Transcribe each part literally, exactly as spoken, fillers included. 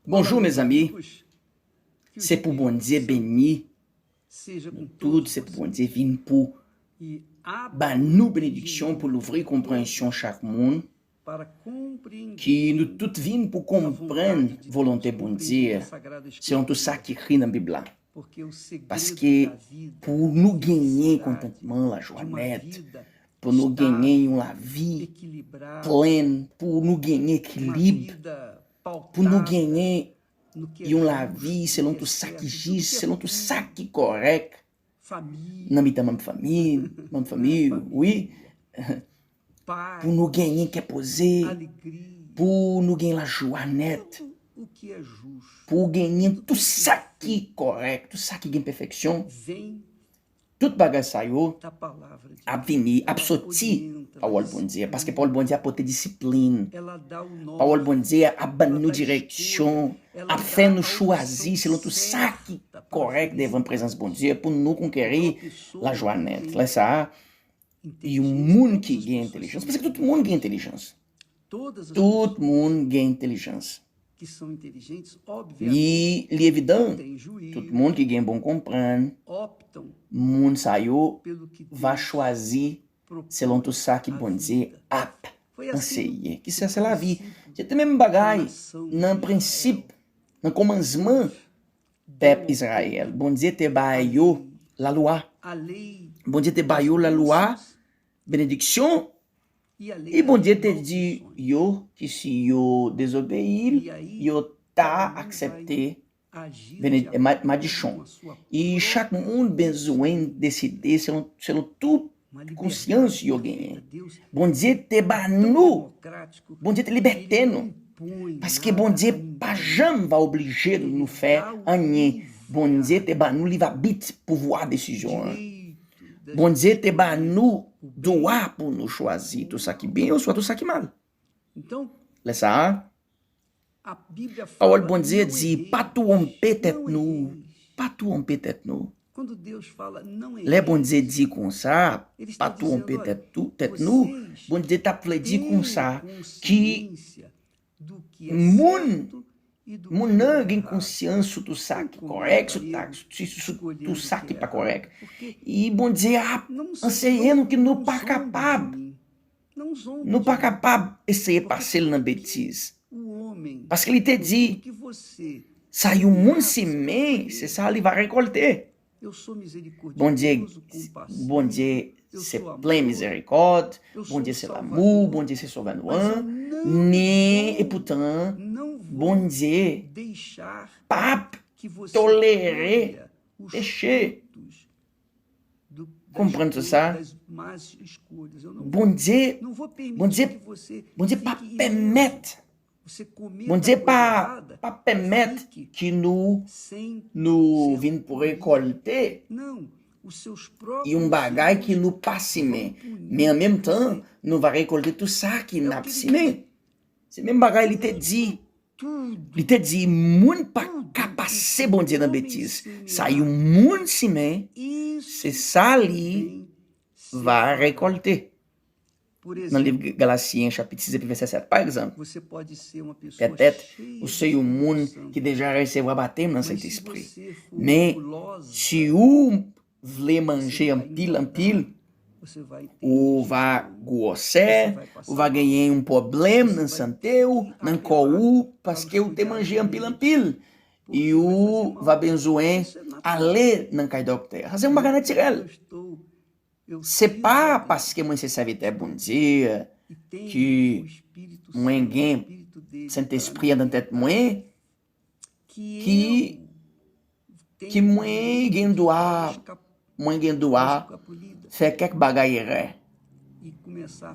Bonjou, mezanmi. Se pou Bondye beni nou tout, se pou Bondye vin pou ba nou benediksyon, pou louvri konpreyansyon chak moun, ki nou tout vin pou konprann volonte Bondye, selon tout sa ki ekri nan Bib la. Paske pou nou genyen kontantman, lajwa nèt, pou nou genyen yon lavi plen, pou nou genyen ekilib, pou nou genyen yon lavi selon tout sa ki jis, selon tout sa ki kòrèk, nan mitan manm fanmi, manm fanmi, wi, pou nou genyen kè poze, pou nou genyen lajwa nèt, pou genyen tout sa ki kòrèk, tout sa ki gen pèfeksyon. Tout bagay sa yo ap vini, ap soti pawòl Bondye, paske pawòl Bondye ap pote disiplin. Pawòl Bondye ap ban nou direksyon, ap fè nou chwazi selon tout sa ki kòrèk devan prezans Bondye pou nou konkeri lajwa nèt. Lè sa a, yon moun ki gen entèlijans, paske tout moun gen entèlijans. Tout moun gen entèlijans. Li, li evidan, tout moun ki gen bon konprann, moun sa yo va chwazi selon tout sa ki Bondye ap anseye. Ki sa, se lavi. Se te menm bagay nan prensip, nan kòmansman pèp Izrayèl. Bondye te ba yo lalwa. Bondye te ba yo lalwa, benediksyon, e Bondye te di yo ki si yo dezobeyi l, yo ta aksepte bene- ma- madichon. E chak moun bezwen deside selon, selon tout konsyans yo genyen. Bondye te ba nou, Bondye te libète nou. Paske Bondye pa janm va oblije nou fè anyen. Bondye te ba nou liv abit, pouvwa desizyon an. Bondye te ba nou dwa pou nou chwazi tout sa ki byen oswa tout sa ki mal. Lè sa a, pawòl Bondye di, pa twonpe tèt nou. Pa twonpe tèt nou. Lè Bondye di konsa, pa twonpe tèt tou, tèt nou, Bondye t ap vle di konsa ki moun, moun nan gen konsyans sou tout sa ki kòrèk, sou, ta- sou, sou tout sa ki pa kòrèk. E Bondye ap anseye nou ke nou pa kapab, nou pa kapab eseye pase l nan betiz. Paske li te di, sa yon moun simen, se sa li va rekòlte. Bondye, Bondye se plen mizerikòd, Bondye se lanmou, Bondye se sovè nou an, men epoutan, Bondye p ap tolere peche. Konprann sa. Bondye, Bondye, Bondye pa pèmèt, Bondye pa, pa pèmèt ki nou, nou vin pou rekòlte yon bagay ki nou pa simen. Men an menm tan, nou va rekòlte tout sa ki n ap simen. Se menm bagay li te di. Li te di, moun pa ka pase Bondye nan betiz. Sa yon moun simen, se sa li va rekòlte. Nan liv Galasyen, chapit sis, epi vèsè sèt, pa egzanp, petèt, ou se yon moun ki deja resevwa batèm nan Sentespri. Men, si ou vle manje anpil, anpil, ou va gwosè, ou va genyen yon pwoblèm nan sante w, nan kò ou, paske ou te manje anpil, anpil. E ou va bezwen ale nan kay doktè. Sa se yon bagay natirèl. Se pa paske mwen se sèvitè Bondye ki mwen gen Sentespri anndan tèt mwen, ki, ki mwen gen dwa, mwen gen dwa fè kèk bagay erè.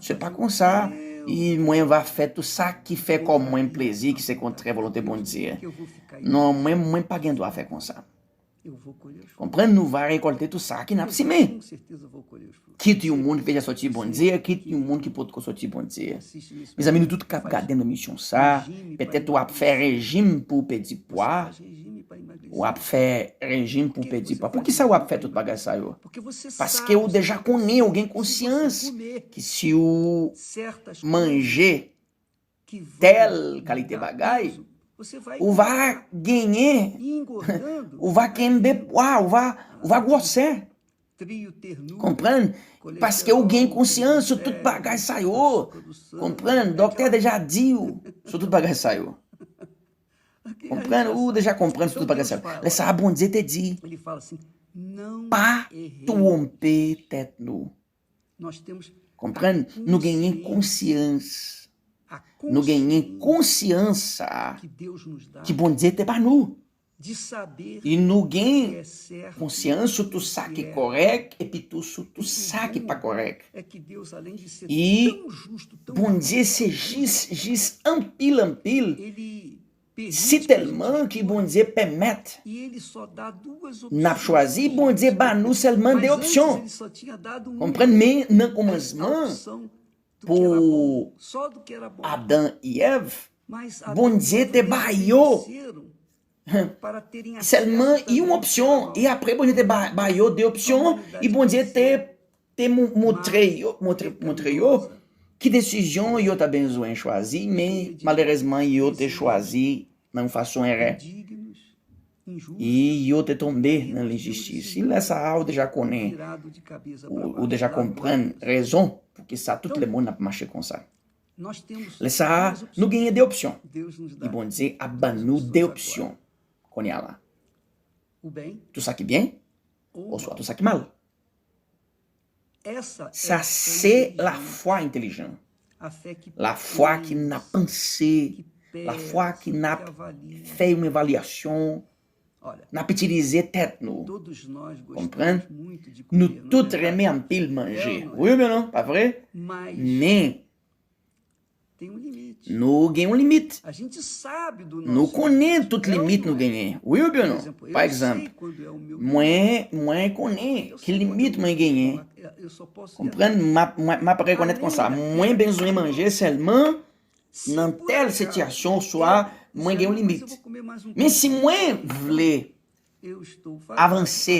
Se pa konsa, e mwen va fè tout sa ki fè kò mwen plezi, ki se kontrè volonte Bondye. Non, mwen, mwen pa gen dwa fè konsa. Konprann, nou va rekòlte tout sa ki n ap simen. Kit yon moun ki deja sòti Bondye, kit yon moun ki potko sòti Bondye. Mezanmi, nou tout k ap gade m nan emisyon sa, petèt w ap fè rejim pou w pèdi pwa. W ap fè rejim pou w pèdi pwa. Poukisa w ap fè tout bagay sa yo? Paske w deja konnen, w gen konsyans ki si w manje tèl kalite bagay, Ou va genyen, ou va kenbe pwa, ou va, ou va gwosè. Konprann? Paske ou gen konsyans sou tout bagay sa yo. Konprann? Doktè deja di w sou tout bagay sa yo. Konprann? Ou deja konprann sou tout bagay sa yo. Lè sa a, Bondye te di, pa twonpe tèt nou. Konprann? Nou genyen konsyans. Nou genyen konsyans sa a ki Bondye te ba nou. E nou gen konsyans sou tout sa ki kòrèk epi tou sou tout sa ki pa kòrèk. E Bondye se jis, jis anpil, anpil. Si tèlman ki Bondye pèmèt n ap chwazi, Bondye ba nou sèlman de opsyon. Konprann? Men nan kòmansman, pou Adan e Èv, Bondye te ba yo sèlman yon opsyon. E apre, Bondye te ba, ba yo de opsyon. E Bondye te, te mou- montre yo, montre, montre yo ki desizyon yo ta bezwen chwazi, men malerezman, yo te chwazi nan yon fason erè. E yo te tonbe nan lenjistis. E lè sa a, ou deja konnen, ou, ou deja konprann rezon pou ki sa tout le moun ap mache konsa. Lè sa a, nou genyen de opsyon. E Bondye ap ban nou de opsyon kounye a la. Tou sa ki byen, oswa tou sa ki mal. Sa se lafwa entelijan. Lafwa ki n ap panse, lafwa ki n ap fè yon evalyasyon, n ap itilize tèt nou. Konprann? Nou tout renmen anpil manje. Wi oubyen non? Pa vre? Men, nou gen yon limit. Nou konnen tout limit nou genyen. Wi oubyen non? Pa egzanp, mwen, mwen konnen ki limit mwen genyen. Konprann? M ap, mwen, m ap rekonèt konsa. Mwen bezwen manje sèlman nan tèl sitiyasyon, oswa mwen gen yon limit. Men si mwen vle avanse,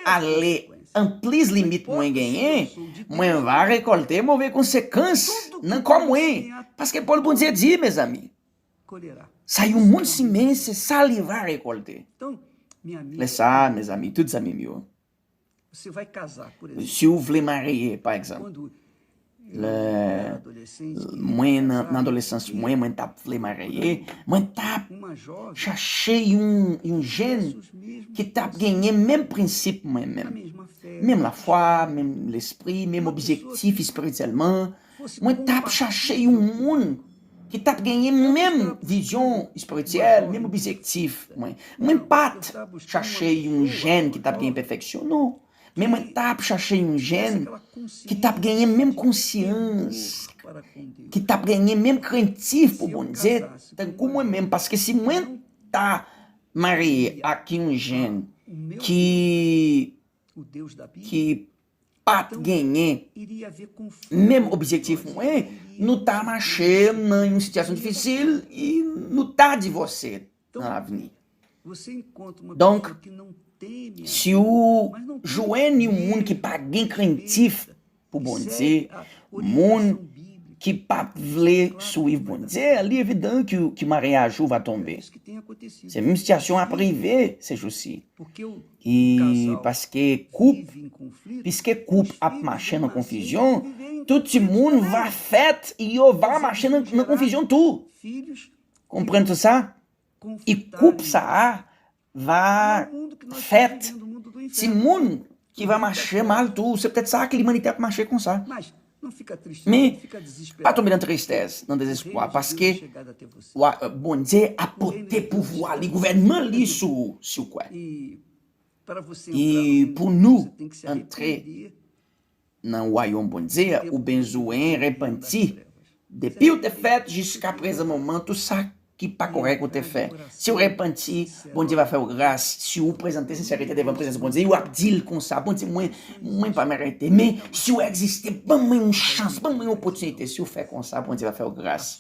ale anplis limit mwen genyen, mwen va rekòlte move konsekans nan kò mwen. Paske pawòl Bondye di, mezanmi, sa yon moun simen, se sa li va rekòlte. Lè sa a, mezanmi, tout zanmi m yo, si w vle marye, pa egzanp, lè mwen nan, nan adolesans mwen, mwen t ap vle marye, mwen t ap chache yon, yon jèn ki t ap genyen menm prensip mwen menm. Menm lafwa, menm lespri, menm objektif espirityèlman. Mwen t ap chache yon moun ki t ap genyen menm vizyon espirityèl, menm objektif mwen. Mwen pa t chache yon jèn ki t ap genyen pèfeksyon, non. Men mwen t ap chache yon jèn ki t ap genyen menm konsyans, ki t ap genyen menm krentif pou Bondye, tankou mwen menm. Paske si mwen ta marye ak yon jèn ki, ki pa t genyen menm objektif mwen, nou ta mache nan yon sitiyasyon difisil, e nou ta divòse nan lavni. Donk, si w jwenn yon moun ki pa gen krentif pou Bondye, moun ki pa vle swiv Bondye, li evidan ki, ki maryaj ou va tonbe. Se menm sitiyasyon ap rive se jou si. E paske koup, piske koup ap mache nan konfizyon, tout timoun va fèt, yo va mache nan, nan konfizyon tou. Konprann tout sa? E koup sa a va fèt timoun ki va mache mal tou. Se petèt sa ke limanite ap mache konsa. Men, pa tonbe nan tristès, nan dezespwa, paske wa, Bondye ap pote pouvwa li, gouvènman li sou, sou kwè. E pou nou antre nan wayòm Bondye a, ou bezwen repanti. Depi ou te fèt jiska prezan moman, tout sa ki pa kòrèk ou te fè, si w repanti, Bondye va fè w gras. Si w prezante sensèrite devan prezans Bondye, w ap di l konsa, Bondye, mwen, mwen pa merite. Men si w egziste, ban mwen yon chans, ban mwen yon opòtinite. Si w fè konsa, Bondye va fè w gras.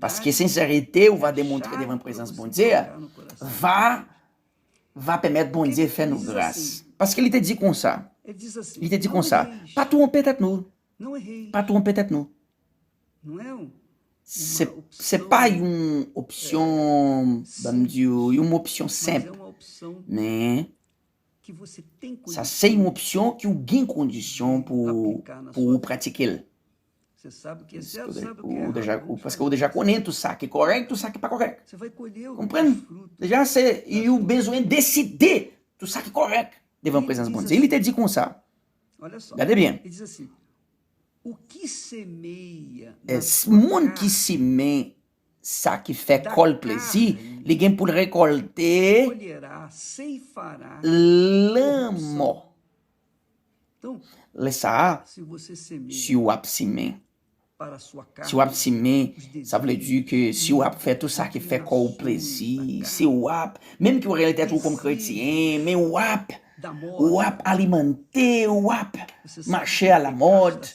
Paske sensèrite ou va demontre devan prezans Bondye a va, va pèmèt Bondye fè nou gras. Paske li te di konsa, li te di konsa, pa twonpe tèt nou. Pa twonpe tèt nou. se, se pa yon opsyon, ban m di w, yon opsyon senp, men sa se yon opsyon ki w gen kondisyon pou, pou w pratike l. Ou deja, ou, paske ou deja konnen tout sa ki kòrèk, tout sa ki pa kòrèk. Konprann? Deja, se, ou bezwen deside tout sa ki kòrèk devan prezans Bondye. Li te di konsa, gade byen, moun ki simen sa ki fè kò l plezi, li gen pou l rekòlte lanmò. Lè sa a, si w ap simen, si w ap simen, sa vle di ke si w ap fè tout sa ki fè kò w plezi, si w ap, menm ke w rele tèt ou kòm kretyen, men w ap, w ap alimante, w ap mache alamòd.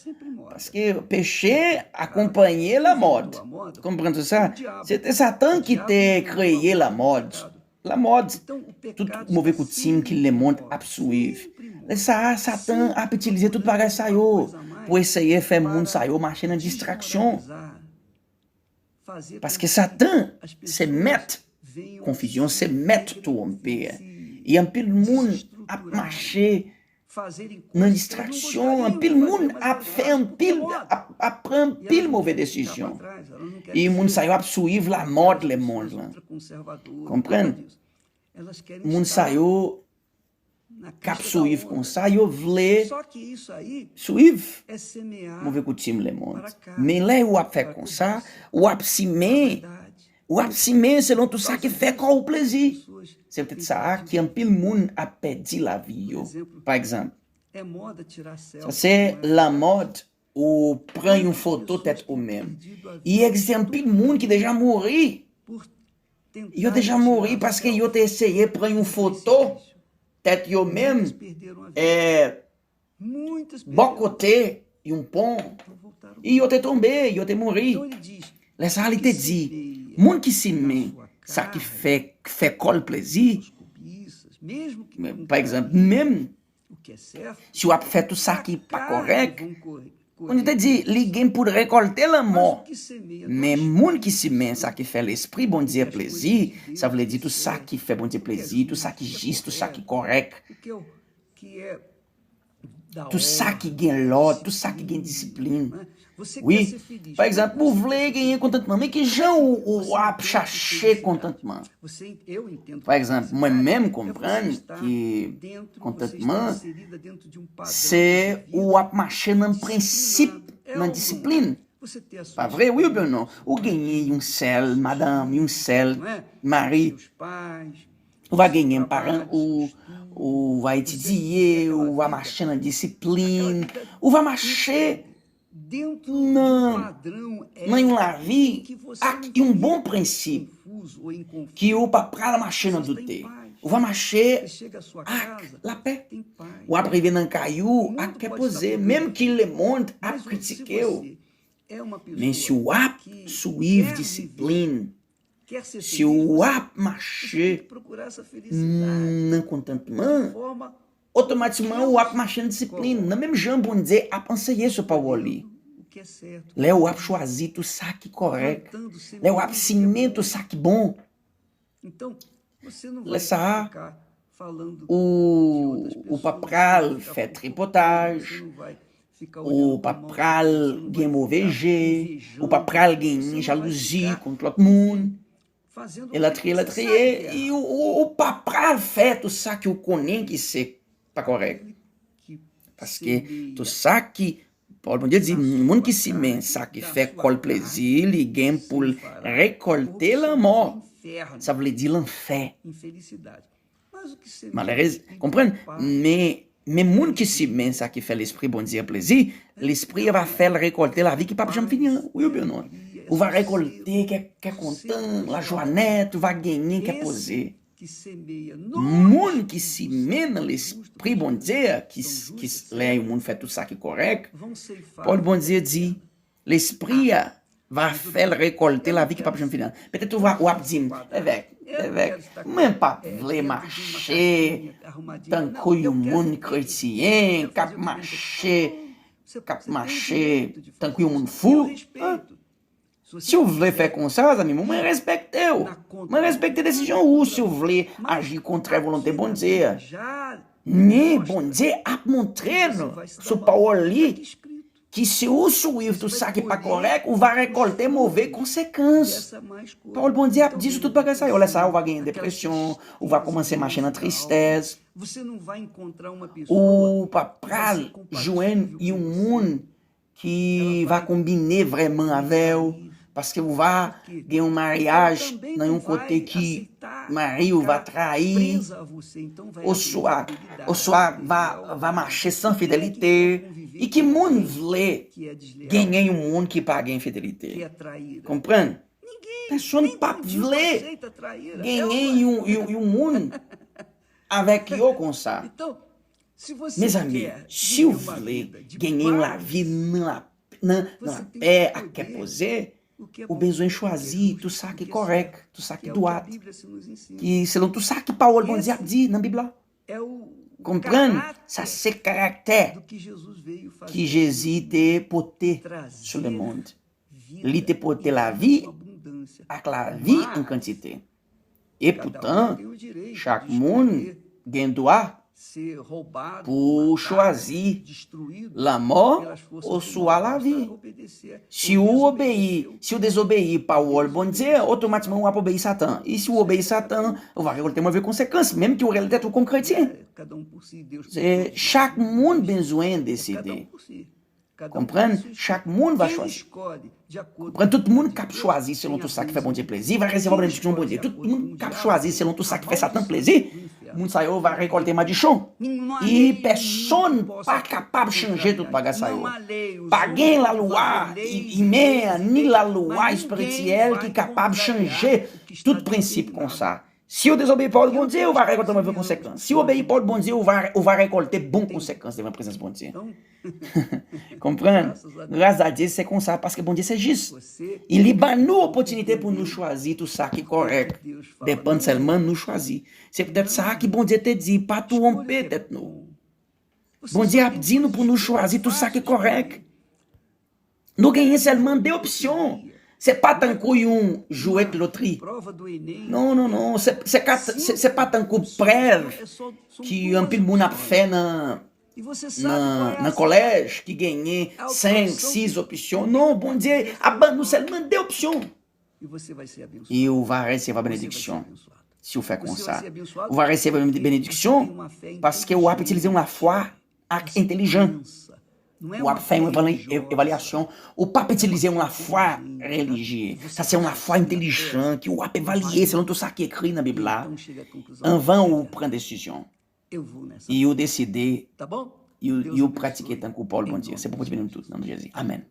Paske peche akonpanye lamòd. Konprann tout sa? Se te Satan ki te kreye lamòd. Lamòd, tout move koutim ki lemonn ap suiv. Lè sa a, Satan ap itilize tout bagay sa yo pou eseye fè moun sa yo mache nan distraksyon. Paske Satan se mèt konfizyon, se mèt twonpe. E anpil moun ap mache nan distraksyon, anpil moun ap fè anpil, ap, ap pran anpil move desizyon. E moun sa yo ap suiv lamòd lemonn lan. Konprann? Moun sa yo k ap suiv konsa, yo vle suiv move koutim lemonn. Men lè w ap fè konsa, w ap simen, w ap simen selon tout sa ki fè kò w plezi. Se poutèt sa a ki anpil moun ap pèdi lavi yo. Pa egzanp, sa se lamòd ou pran yon foto tèt ou menm. Li egziste anpil moun ki deja mouri. Yo deja mouri paske yo te eseye pran yon foto tèt yo menm, e, bò kote yon pon. E yo te tonbe, yo te mouri. Lè sa a, li te di, moun ki simen sa ki fè, fè kò l plezi, men, pa egzanp, menm si w ap fè tout sa ki pa kòrèk, Bondye te di, li gen pou l rekòlte lanmò. Men moun ki simen sa ki fè Lespri Bondye plezi, sa vle di tout sa ki fè Bondye plezi, tout sa ki jis, tout sa ki kòrèk, tout sa ki gen lòd, tout sa ki gen disiplin. Wi, pa egzanp, ou vle genyen kontantman, men ki jan ou, ou ap chache kontantman? Pa egzanp, mwen menm konprann ki kontantman se ou ap mache nan prensip, nan disiplin. Pa vre, wi oubyen non? Ou genyen yon sèl madanm, yon sèl mari. Ou va genyen paran ou, ou va etidye, ou va mache nan disiplin, ou va mache nan, nan yon lavi ak yon bon prensip ki ou pa pral mache nan doute. Ou va mache ak lapè. W ap rive nan kay ou ak kè poze, menm ke lemonn ap kritike w. Men si w ap suiv disiplin, si w ap mache nan kontantman, otomatikman w ap mache nan disiplin, nan menm jan Bondye ap anseye sou pawòl li. Lè w ap chwazi tout sa ki kòrèk, lè w ap simen tout sa ki bon, lè sa a, ou, ou pa pral fè tripotaj, ou pa pral gen move je, ou pa pral gen jalouzi kont lòt moun, elatriye, elatriye, e ou, ou, ou pa pral fè tout sa ke w konnen ki se pa kòrèk. Paske tout sa ki, pawòl Bondye di, moun ki simen sa ki fè kò l plezi, li gen pou l rekòlte lanmò. Sa vle di lanfè. Malerèz, konprann? Men, men moun ki simen sa ki fè Lespri Bondye plezi, Lespri a va fè l rekòlte lavi ki p ap janm fini an. Wi oubyen non? Ou va rekòlte kè, kè kontan, lajwa nèt, ou va genyen kè poze. Moun ki simen nan Lespri Bondye a, ki, ki, lè yon moun fè tout sa ki kòrèk, pawòl Bondye di, Lespri a va fè l rekòlte lavi ki p ap janm fini an. Petèt ou va, w ap di m, "Evèk, evèk, mwen p ap vle mache tankou yon moun kretyen k ap mache, k ap mache tankou yon moun fou." An? Si w vle fè konsa, zanmi mwen, mwen respekte w. Mwen respekte desizyon ou si w vle aji kontrè volonte Bondye a. Men Bondye ap montre nou sou pawòl li ki si ou swiv tout sa ki pa kòrèk, ou va rekòlte move konsekans. Pawòl Bondye ap di sou tout bagay sa yo. Lè sa a, ou va genyen depresyon, ou va kòmanse mache nan tristès, ou pa pral jwenn yon moun ki va konbine vrèman avè w, paske ou va gen yon maryaj nan yon kote ki mari w va trayi, oswa, oswa va, va mache san fidelite. E ki moun vle genyen yon moun ki pa gen fidelite? Konprann? Pèsonn p ap vle genyen yon, yon, yon moun avèk yo konsa. Mezanmi, si w vle genyen yon lavi nan la, nan, nan lapè ak kè poze, ou bezwen chwazi tout sa ki kòrèk, tout sa ki dwat, ki selon tout sa ki pawòl Bondye ap di nan Bib la. Konprann, sa se karaktè ki Jezi te pote sou lemonn. Li te pote lavi ak lavi an kantite. Epoutan, chak moun gen dwa pou chwazi lanmò oswa lavi. Si w obeyi, si w dezobeyi pawòl Bondye, otomatikman w ap obeyi Satan. E si w obeyi Satan, ou va rekòlte move konsekans, menm ke w rele tèt ou kòm kretyen. Se, chak moun bezwen deside. Konprann, chak moun va chwazi. Konprann, tout moun k ap chwazi selon tout sa ki fè Bondye plezi va resevwa benediksyon Bondye. Tout moun k ap chwazi selon tout sa ki fè Satan plezi, moun sa yo va rekòlte madichon. E pèsonn pa kapab chanje tout bagay sa yo. Pa gen lalwa i-, imen an, ni lalwa espirityèl ki kapab chanje tout prensip konsa. Si w dezobeyi pawòl Bondye, ou va rekòlte move konsekans. Si w obeyi pawòl Bondye, ou va, ou va rekòlte bon konsekans devan prezans Bondye. Konprann? Gras a Dye, se konsa, paske Bondye se jis. E li ban nou opòtinite pou nou chwazi tout sa ki kòrèk. Depann sèlman nou chwazi. Se poutèt sa ki Bondye te di, pa twonpe tèt nou. Bondye ap di nou pou nou chwazi tout sa ki kòrèk. Nou genyen sèlman de opsyon. Se pa tankou yon jwèt lotri. Non, non, non. Se, se ka, se, se pa tankou prèv ki anpil moun ap fè nan, nan, nan kòlèj, ki genyen senk, sis opsyon. Non, Bondye ap ban nou sèlman de opsyon. E ou va resevwa benediksyon si w fè konsa. Ou va resevwa benediksyon paske w ap itilize yon lafwa ak entelijans. W ap fè yon evali-, ev-, evalyasyon. Ou p ap itilize yon lafwa relijye. Sa se yon lafwa entelijan ki w ap evalye selon tout sa ki ekri nan Bib la anvan ou pran desizyon. E ou deside, e ou, e ou pratike tankou pawòl Bondye. Se pou Bondye beni nou tout nan non Jezi. Amèn.